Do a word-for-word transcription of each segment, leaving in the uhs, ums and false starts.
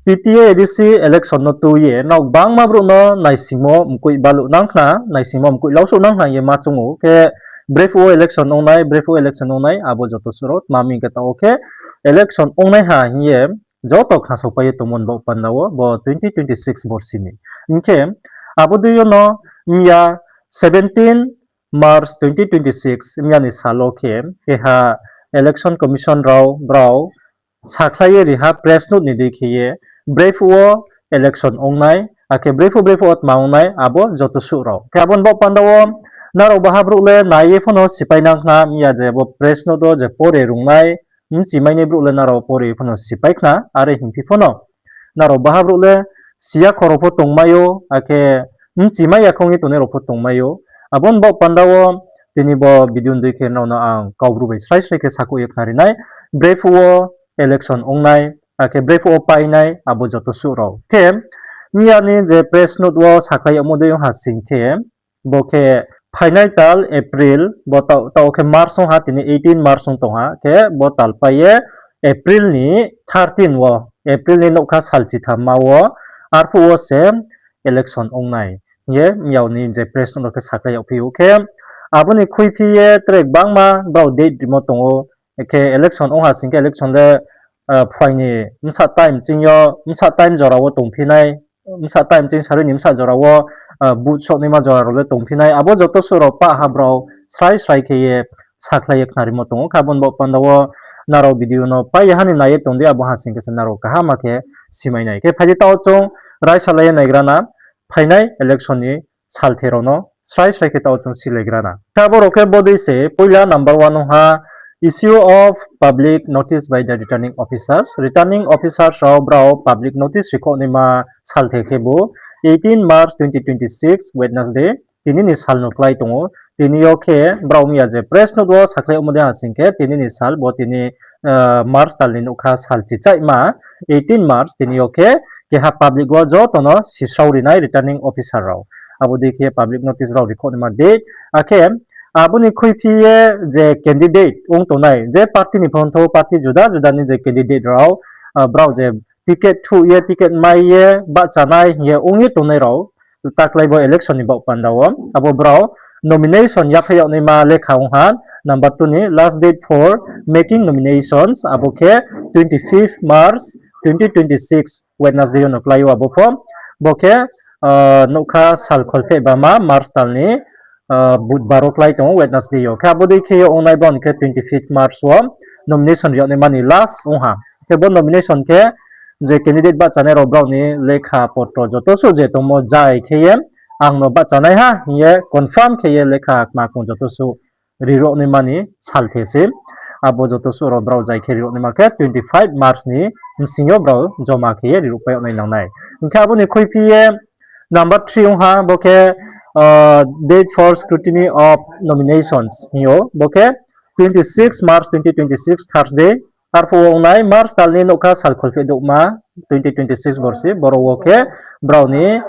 T T A A D C election no tui ye nrao gbangma brouh no naisingmo mkoih baluh nang khna, naisingmo mkoih lausouh nang khna hing ye ma choung ou. Khe brephuh wo election ong nai, brephuh wo election ong nai, abo joto suh rao tma mi hing khe taoh wo khe election ong nai ha hing ye joto khnasaopai ye tongmo ni baoh panda wo bo twenty twenty-six borsi ni. Hing khe abo dei yo no mya seventeen March twenty twenty-six mya ni sal wo khe keha Election Commission rao brao sakhlai ye ri ha press note ni dei khe ye, brephuh wo election ong nai, akhe brephuh brephuh wo tma ong nai, abo joto suh rao. Khe abo ni baoh panda wo nrao baha brouh le nai ye pho no sipai nang khna, mya je bo press note wo je pore rungnai, bchi mai nai brouh le nrao pore pho no sipai khna, are hingphi pho no nrao baha brouh le si ya kho rao pho tongmai ou, akhe bchi mai ya kho ong ye tongnai rao pho tongmai ou. Abo ni baoh panda wo tini bo video ni dei khe nrao no ang Kaubru bai srai srai khe sakhouh ye khnari nai, brephuh wo election ong nai, akhe brephuh wo pai nai, abo joto suh rao. Khe mya ni je press note wo sakhlai yagmo dei ong ha sing khe, bo khe phainai tal April, bo taoh, taoh khe March ong ha, tini eighteen March ong tong ha, khe bo tal pai ye April ni thirteen wo, April ni nougkha sal chitham ma wo, arphuh wo se election ong nai hing ye mya ni je press note no khe sakhlai yagphi ou. Khe abo ni khuiphi ye tre gbangma brao date rimo tong ou, khe election ong ha sing khe election le phuaing ni bsa time ching yo, bsa time jora wo tongphi nai, bsa time ching sarui ni bsa jora wo vote souhnaima jora rao le tongphi nai, abo joto suh rao pah ha brao srai srai khe ye sakhlai ye khnarimo tong ou. Khe abo ni baoh panda wo nrao video no pai ye ha ni nai ye tong di, abo ha sing khe se nrao kaham khe simai nai. Khe phai di taoh chung raisalai ye naigra na, phainai election ni salthe rao no srai srai khe taoh chung silaigra na. Khe abo rao khe bodei se, poila number one ong ha, issue of public notice by the returning officers. Returning officers rao brao public notice rikhouh naima salthe khe bo eighteen March twenty twenty-six Wednesday, tini ni sal no klái tong ou. Tini yo khe brao mya je press note wo sakhlai yagmo dei ha sing khe tini ni sal bo tini March tal ni nougkha sal chichaihma, eighteen March, tini yo khe keha public wo joto no sisrao ri nai returning officer rao. Abo dei khe public notice brao rikhouh naima date, akhe abo ni khuiphi ye je candidate ong tongnai, je party ni pho ongthou, party juda juda ni je candidate rao, brao je ticket thuh ye, ticket mai ye bahcha nai hing ye ong ye tongnai rao, taklái bo election ni baoh panda wo abo brao nomination yaphaih yag naima lekha ong ha, number two ni last date for making nominations, abo khe twenty-fifth March twenty twenty-six Wednesday yo no klái ou abo pho. Bo khe nougkha sal kholpheh bama March tal ni Budbar wo klái tong ou Wednesday yo. Khe abo dei khe yo ongnai bo ni khe twenty-fifth March wo nomination ri yag naima ni last ong ha. Khe bo nomination khe je candidate bahchanai rao brao ni lekha potro joto suh je tongmo jai khe ye ang no bahchanaiha hing ye confirm khe ye lekha kma kong joto suh ri yag naima ni salthe se. Abo joto suh rao brao jai khe ri yag naima khe twenty-five March ni bsing yo brao joma khe ye ri yagpai yag nai nang nai. Hing khe abo ni khuiphi ye number three ong ha, bo khe date for scrutiny of nominations hing ou. Bo khe twenty-six March twenty twenty-six Thursday, arphuh wo ongnai March tal ni nougkha sal kholpheh douhma twenty twenty-six borsi, boro wo khe brao ni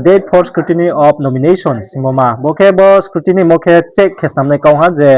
date for scrutiny of nominations hingmo ma. Bo khe bo scrutiny mo khe check khe snamnai kau ha je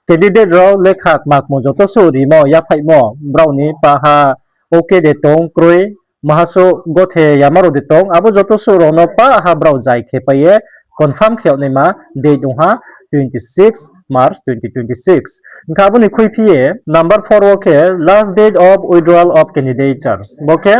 candidate rao lekha kma kmo joto suh rimo yaphaihmo, brao ni paha okay de tong kroi, maha suh gothe yama rao de tong, abo joto suh rao no paha brao jai khe pai ye confirm khe yag naima date ong ha twenty-six March twenty twenty-six. Hing khe abo ni khuiphi ye number four wo khe last date of withdrawal of candidatures. Bo khe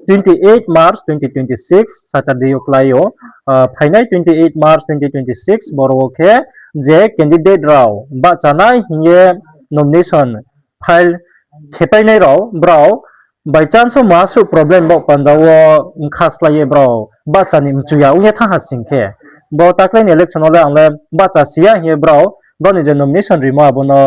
twenty-eight March twenty twenty-six Saturday yo klái ou. Phainai twenty-eight March twenty twenty-six boro wo khe je candidate rao bahchanai hing ye nomination file khepainai rao brao by chance wo maha suh problem baoh panda wo mkha slái ye brao bahcha ni mchu ya ong ye thanng ha sing khe, bo taklái ni election wo le ang le bahcha si ya hing ye brao brao ni je nomination rimo abo no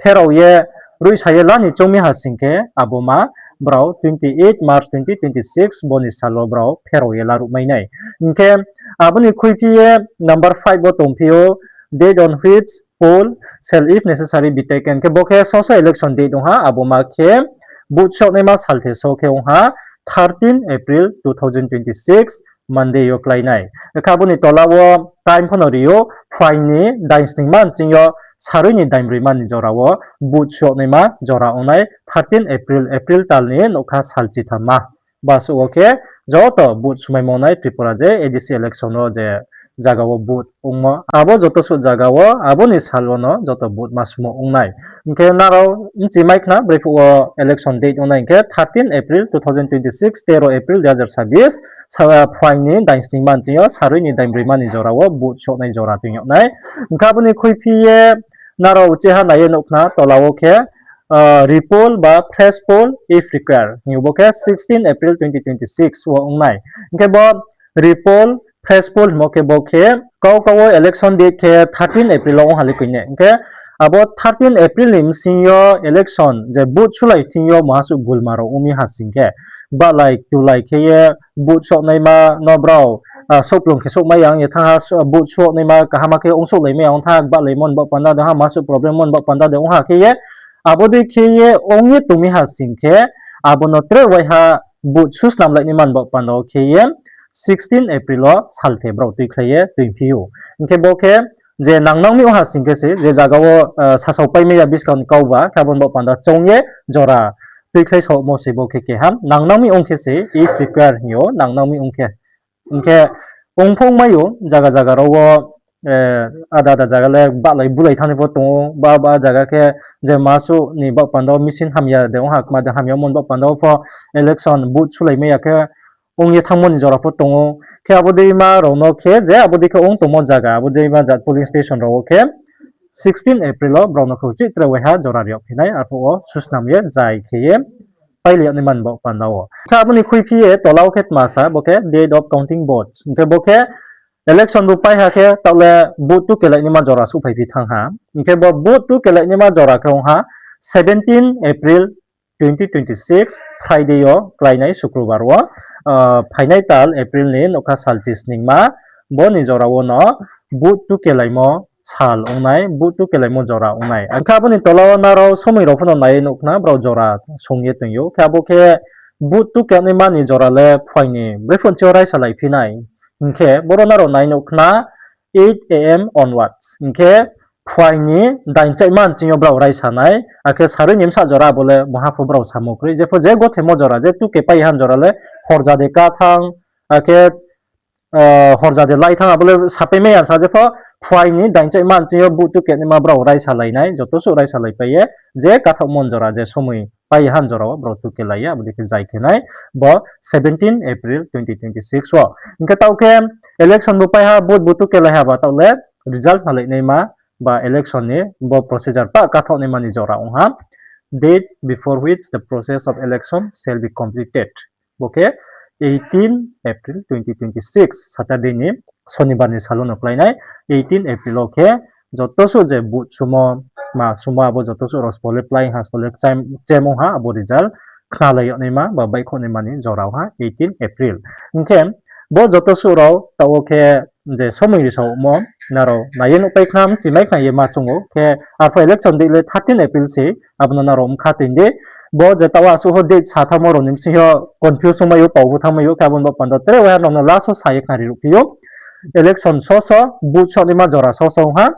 pherao ye roihsa ye la ni choung mi ha sing khe, abo ma brao twenty-eight March twenty twenty-six bo ni sal wo brao pherao ye laruh mai nai. Hing khe abo ni khuiphi ye number five wo tongphi ou, date on which poll shall if necessary be taken. Khe bo khe soso election date ong ha, abo ma khe vote souhnaima salthe so khe ong ha thirteen April two thousand twenty-six Monday yo klái nai. Khe abo ni tola wo time pho no ri ou, phuaing ni dain sningma nching yo sarui ni dain broima ni jora wo vote souhnaima jora ong nai thirteen April, April tal ni nougkha sal chitham ma. Basuh wo khe joto vote sumaimo nai Tripura je A D C election wo je zaga wo vote ongmo, abo joto suh zaga wo abo ni sal wo no joto vote ma sumo ong nai. Hing khe nrao bchi mai khna, brephuh wo election date ong nai hing khe thirteen April two thousand twenty-six, tero April dui hazar sabis, sa-, phuaing ni dain sningma nching yo sarui ni dain broima ni jora wo vote souhnai jora toing yag nai. Hing khe abo ni khuiphi ye nrao uchih ha nai ye nuh khna, tola wo khe, repoll ba fresh poll if required hing ou, bo khe sixteen April twenty twenty-six wo ong nai. Hing khe bo repoll, fresh poll hingmo khe bo khe kau kau wo election date khe thirteen April wo ong ha le koi ne. Hing khe abo thirteen April ni bsing yo election je vote sulai thing yo maha suh gulma rao ong mi ha sing khe, bahlai tulai khe ye vote souhnaima no brao, ah, souhplung khe souhmai ya ong ye thanng ha, vote souhnaima kaham khe ongsouhlaimai ya ong thanng ha, bahlaimo ni baoh panda de ha, maha suh problem mo ni baoh panda de ong ha khe ye, abo dei khe ye ong ye tong mi ha sing khe, abo no tre waiha vote susnamlainaima ni baoh panda wo khe ye sixteen April wo salthe brao tuikhlai ye tuiphi ou. Hing khe bo khe je nangnang mi ong ha sing khe se, je zaga wo, ah, sasao paimai ya buskang ni kau ba, khe abo ni baoh panda choung ye jora tuikhlai saohmo se bo khe keha. Nangnang mi ong khe se if required hing ou, nangnang mi ong khe. Hing khe ong pho ongmai ou, zaga zaga rao wo, eh, ada ada zaga le bahlai bulai thanngnai pho tong ou, ba, ba zaga khe je maha suh ni baoh panda wo machine hamya de ong ha, kma de hamya omo ni baoh panda wo pho election vote sulaimai ya khe ong ye thanngmo ni jora pho tong ou. Khe abo deima rao no khe je abo dei khe ong tongmo zaga, abo deima jat polling station rao wo khe sixteen April wo brao no khe uchih tre waiha jora ri yag phi nai, arphuh wo susnam ye zai khe ye pailai yag naima ni baoh panda wo. Khe abo ni khuiphi ye tola wo khe tma sa, bo khe date of counting votes. Hing khe bo khe election bo pai ha khe taoh le vote tukelai naima jora souhphai phi thanng ha. Hing khe bo vote tukelai naima jora khe ong ha seventeen April twenty twenty-six, Friday yo kláinai Sukrubar wo, ah, phainai tal April ni nougkha salchi sningma, bo ni jora wo no vote tukelaimo sal ong nai, vote tukelaimo jora ong nai. Ang khe abo ni tola wo nrao somoi rao pho no nai ye nuh khna, brao jora song ye toing ou. Khe abo khe vote tukelaima ni jora le phuaing ni brephuh nching yo raisa lai phi nai. Hing khe boro nrao nai nuh khna, eight A M onwards. Hing khe phuaing ni dain chaima nching yo brao raisa nai, akhe sarui ni bsa jora abo le maha pho brao samo kroi. Jepho je gothemo jora, je tuke pai han jora le horja de ká thanng, akhe, ah, horja de lai thanng, abo le sapai mai ya sa, jepho phuaing ni dain chaima nching yo vote tukelaima brao raisa lai nai, joto suh raisa lai pai ye, je kathaohmo jora, je somoi pai han jora wo brao tukelai ye, abo dei khe zai khe nai, bo seventeen April twenty twenty-six wo. Hing khe taoh khe election bo pai ha, vote bo tukelai ha ba taoh le result malai naima ba election ni bo procedure pah kathaoh naima ni jora ong ha. Date before which the process of election shall be completed. Bo khe eighteen April twenty twenty-six, Saturday ni, Sonibar ni sal wo no klái nai, eighteen April wo khe joto suh je vote sumo, ma sumo abo joto suh rao sbo le pláing ha, sbo le chem ong ha, abo result khnalai yag naima ba baihkhouh naima ni jora ong ha eighteen April. Hing khe bo joto suh rao taoh wo khe je somoi risaomo nrao nai ye nuhpai khna, bchi mai khna ye ma choung ou. Khe arphuh election date le thirteen April se, abo no nrao mkha toing di. Bo je taoh asuh ho date sa thanngmo rao ni bsing yo confuse ongmai ou, pao bo thanngmai ou, khe abo ni baoh panda tre waiha nrao no last wo sa ye khnari ruhphi ou. Election soso, vote souhnaima jora soso ong ha,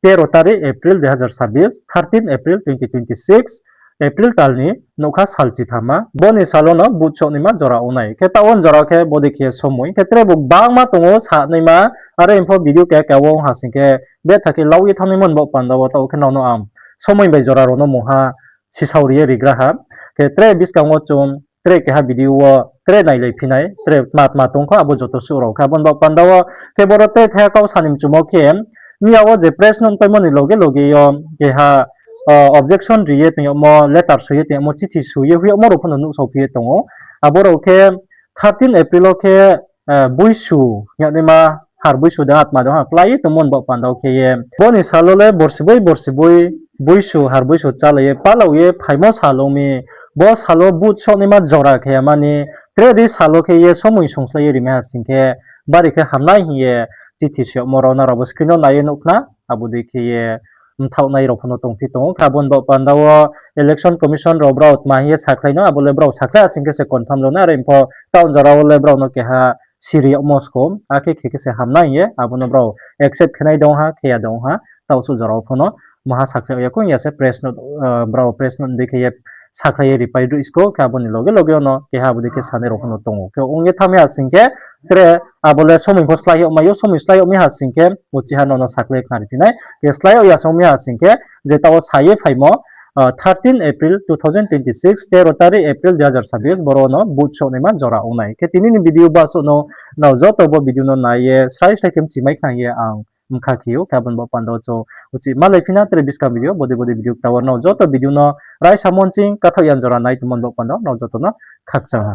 tero tarik April dui hazar sabis, thirteen April twenty twenty-six, April tal ni nougkha salchi thamma, bo ni sal wo no vote souhnaima jora ong nai. Khe taoh wo jora khe bo dei khe somoi, khe tre bo gbangma tong ou sanaima, are pho video keha keha wo ong ha sing khe, betha khe lau ye thanngnaimo ni baoh panda wo taoh khe nrao no ang somoi bai jora rao no mungha sisao ri ye rigra ha. Khe tre buskang wo chung tre keha video wo tre nailai phi nai, tre tma tma tong kho abo joto suh rao khe abo ni baoh panda wo. Khe boro tre thaiha kau sa ni mchumo khe, miya wo je press note paimo ni loge loge yo keha, ah, objection ri ye tong yagmo, letter soi ye tong yagmo, chithi soi ye hoih yagmo rao pho no nuhsao phi ye tong ou. Abo rao khe thirteen April wo khe, ah, Boisu hing yag naima, Har Boisu de atma de ha klái ye tongmo ni baoh panda wo khe ye, bo ni sal wo le borsi boi borsi boi Boisu Har Boisu chálai ye palao ye phaimo sal ong mi, bo sal wo vote souhnaima jora khe ya mani, tre dei sal wo khe ye somoi songslái ye rimai ha sing khe, bari khe hamnai hing ye chithi soi yagmo rao nrao bo screen wo nai ye nuh khna, abo dei khe ye mthaohnai rao pho no tongphi tong ou. Khe abo ni baoh panda wo Election Commission rao brao tma hing ye sakhlai no, abo le brao sakhlai ha sing khe se confirm rao nai, are pho taoh jora wo le brao no keha siri yagmo skom, akhe khe khe se hamnai hing ye abo no brao accept khe nai de ong ha, khe ya de ong ha, taoh suh jora wo pho no maha sakhlai ya kong ya se press note, ah, brao press note dei khe ye sakhlai ye ripai ruh isko, khe abo ni loge loge yo no keha abo dei khe sanai rao pho no tong ou. Khe ong ye thanng mi ha sing khe, tre abo le somoi pho slái yag mai ou, somoi slái yag mi ha sing khe, uchih ha no no sakhlai ye khnariphi nai. Khe slái yag ya song mi ha sing khe, je taoh wo sa ye phaimo, thirteen April two thousand twenty six, tero tarik April dui hazar sabis, boro no vote souhnaima jora ong nai. Khe tini ni video basuh no, nrao joto bo video no nai ye, srai srai khe mchimai khna ye ang mkha khe ou, khe abo ni baoh panda wo chung uchih malaiphi na tre buskang video, bodei bodei video kta wo nrao joto video no raisa monching kathaoh ya jora nai tongmo ni baoh panda wo nrao joto no khakchang ha.